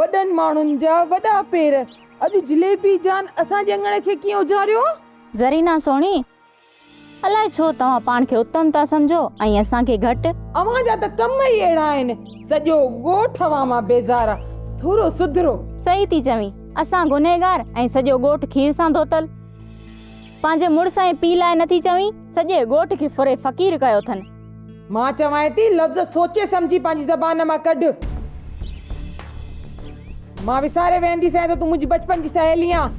وڏن ماڻهن جا وڏا پير، اڄ جليبي جان اسان جي اڱڻ کي ڪيئن اجاريو آ؟ زرينا سهڻي، الائي ڇو توهان پاڻ کي اتم ٿا سمجهو ۽ اسان کي گهٽ. اوهان جا ته ڪم ئي اهڙا آهن، سڄو ڳوٺ اوهان مان بيزار آ، ٿورو سڌرو. صحيح ٿي چوين، اسان گنهگار ۽ سڄو ڳوٺ کير سان ڌوتل. پنهنجي مڙس ۽ پيء لاء نٿي چوين، سڄي ڳوٺ کي ڦري فقير ڪيو اٿن. مان چوانء ٿي لفظ سوچي سمجهي پنهنجي زبان مان ڪڍ. مان وساري ويهنديسانء ته تون منهنجي بچپن جي سهيلي آن.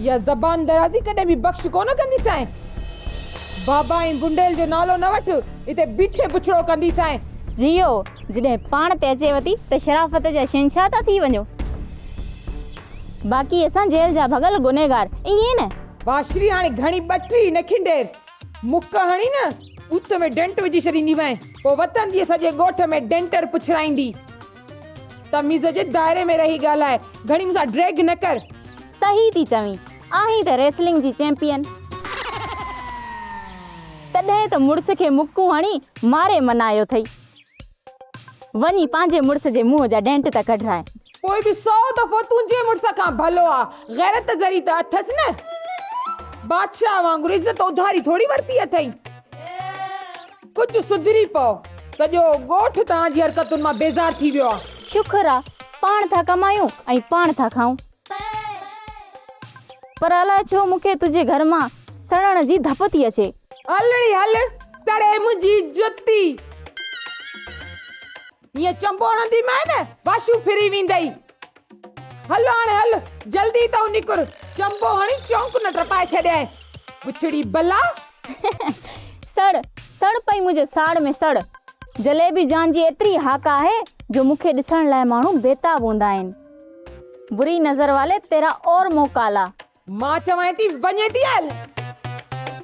اها زبان درازي ڪڏهن به بخش ڪونه ڪنديسانء. بابا ۽ بنڊيل جو نالو نه وٺ، اتي بيٺي بڇڙو ڪنديسانء. جيئو، جڏهن پاڻ تي اچيو ٿي ته شرافت جا شهنشاهه ٿا ٿي وڃو. باقي اسان جيل جا ڀڳل گنهگار، ائين نه؟ باشري هاڻي گهڻي ٻٽي نه کنڊير. مڪ هڻي نه ٻوٿ ۾ ڊينٽ وجهي ڇڏينديمانء، پوء وتنديء سڄي ڳوٺ ۾ ڊينٽر پڇرائيندي. تميز جي دائري ۾ رهي ڳالهاء، گهڻي مون سان ڊريگ نه ڪر. صحيح ٿي چوين، آهين ته ريسلنگ جي چيمپيئن. تڏهن ته مڙس کي مڪون هڻي ماري منايو اٿئي. وڃي پنهنجي مڙس جي منهن جا ڊينٽ ته ڪڍراء. پوء به سو دفعو تنهنجي مڙس کان ڀلو آ، غيرت ذري ته اٿس نه. بادشاهه وانگر عزت اڌاري ٿوري ورتي اٿئي. ڪجهه سڌري پئو. سڄو ڳوٺ توهان جي حرڪتن مان بيزار ٿي ويو آ. شڪر آ، پاڻ ٿا ڪمايون ۽ پاڻ ٿا کائون. پر الائي ڇو مون کي تنهنجي گهر مان سڙڻ جي ڌپ ٿي اچي. هل ڙي هل، سڙي منهنجي جتي. هيئن چنبو هڻنديمانء نه، واشون ڦري ويندئي. هل هاڻي هل، جلدي اتئون نڪر، چنبو هڻي چونڪ نه ٽپائي ڇڏيانء. بڇڙي بلا. سڙ، سڙ پئي منهنجي ساڙ ۾ سڙ. جليبي جان جي ايتري هاڪ آهي جو مون کي ڏسڻ لاء ماڻهو بيتاب هوندا آهن. بري نظر والي تيرا اور منهن ڪالا. مان چوانء ٿي وڃين ٿي هل.